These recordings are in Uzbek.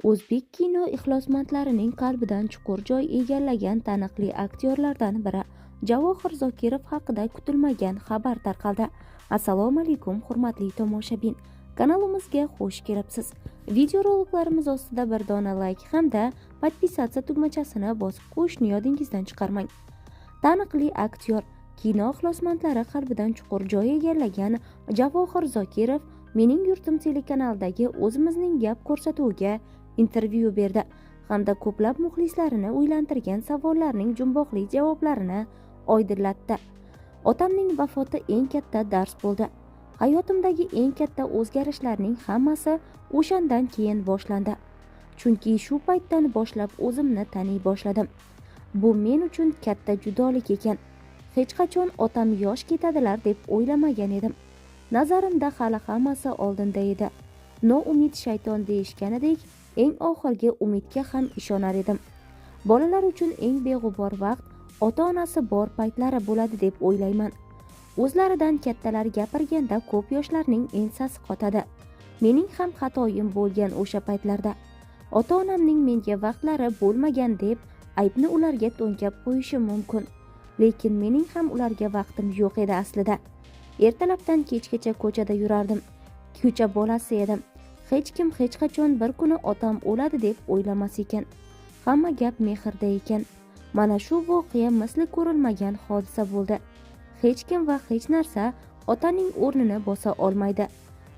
O'zbek kino ixlosmandlarining qalbidan chuqur joy egallagan taniqli aktyorlardan biri Javohir Zokirov haqida kutilmagan xabar tarqaldi. Assalomu alaykum, hurmatli tomoshabin. Kanalimizga xush kelibsiz. Videoroliklarimiz ostida bir dona like hamda подписаться tugmachasini bosib qo'yishni yodingizdan chiqarmang. Taniqli aktyor, kino ixlosmandlari qalbidan chuqur joy egallagan Javohir Zokirov Mening yurtim telekanalidagi O'zimizning gap ko'rsatuviga intervyu berdi hamda ko'plab muxlislarini o'ylantirgan savollarning jumboqli javoblarini oydinlatdi. Otamning vafoti eng katta dars bo'ldi. Hayotimdagi eng katta o'zgarishlarning hammasi o'shandan keyin boshlandi. Chunki shu paytdan boshlab o'zimni taniy boshladim. Bu men uchun katta judolik ekan. Hech qachon otam yosh ketadilar deb o'ylamagan edim. Nazarimda hali hammasi oldinda edi. Noumid shayton deyishganidek, eng oxirgi umidga ham ishonar edim. Bolalar uchun eng beg'ubor vaqt ota-onasi bor paytlari bo'ladi deb o'ylayman. O'zlaridan kattalar gapirganda ko'p yoshlarning ensasi qotadi. Mening ham xatoyim bo'lgan o'sha paytlarda. Ota-onamning menga vaqtlari bo'lmagan deb aybni ularga to'nkab qo'yishim mumkin. Lekin mening ham ularga vaqtim yo'q edi aslida. Ertalabdan kechgacha ko'chada yurardim. Ko'cha bolasi edim. Hech kim hech qachon bir kuni otam o'ladi deb o'ylamas ekan. Hamma gap mehrda ekan. Mana shu voqea misli ko'rilmagan hodisa bo'ldi. Hech kim va hech narsa otaning o'rnini bosa olmaydi.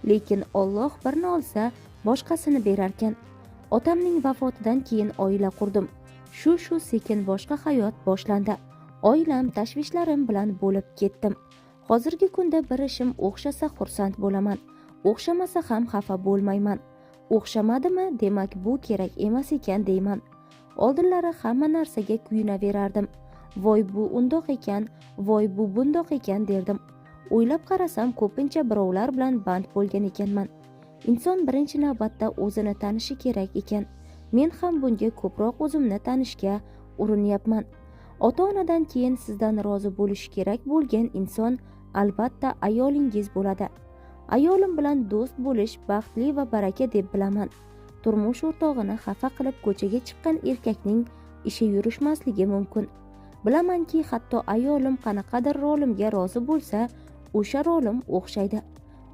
Lekin Alloh birni olsa, boshqasini berarkan. Otamning vafotidan keyin oila qurdim. Shu sekin boshqa hayot boshlandi. Oilam tashvishlarim bilan bo'lib ketdim. Hozirgi kunda bir ishim o'xshasa xursand bo'laman. O'xshamasa ham xafa bo'lmayman. O'xshamadimi, demak bu kerak emas ekan deyman. Oldinlari hamma narsaga kuyunaverardim. Voy bu undoq ekan, voy bu bundoq ekan derdim. O'ylab qarasam, ko'pincha birovlar bilan band bo'lgan ekanman. Inson birinchi navbatda o'zini tanishi kerak ekan. Men ham bunga ko'proq o'zimni tanishga urinyapman. Ota-onadan keyin sizdan rozi bo'lishi kerak bo'lgan inson albatta ayolingiz bo'ladi. Ayolim bilan do'st bo'lish baxtli va baraka deb bilaman. Turmush o'rtog'ini xafa qilib ko'chaga chiqqan erkakning ishi yurishmasligi mumkin. Bilamanki, hatto ayolim qanaqadir rolimga rozi bo'lsa, o'sha rolim o'xshaydi.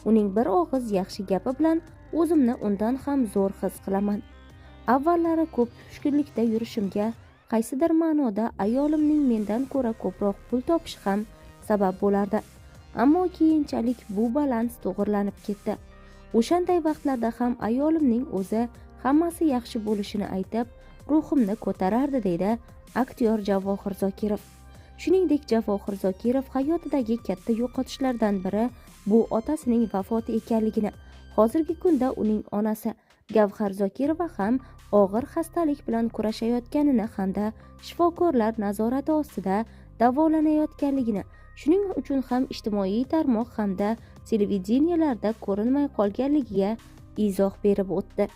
Uning bir og'iz yaxshi gapi bilan o'zimni undan ham zo'r his qilaman. Avvallari ko'p tushkunlikda yurishimga qaysidir ma'noda ayolimning mendan ko'ra ko'proq pul topishi ham sabab bo'lardi. Ammo keyinchalik bu balans to'g'irlanib ketdi. O'shanday vaqtlarda ham ayolimning o'zi hammasi yaxshi bo'lishini aytib, ruhimni ko'tarardi, deydi aktyor Javohir Zokirov. Shuningdek, Javohir Zokirov hayotidagi katta yo'qotishlardan biri bu otasining vafoti ekanligini, hozirgi kunda uning onasi Gavhar Zokirova ham og'ir xastalik bilan kurashayotganini hamda shifokorlar nazorati ostida davolanayotganligini, shuning uchun ham ijtimoiy tarmoq hamda televideniyalarda ko'rinmay qolganligiga izoh berib o'tdi.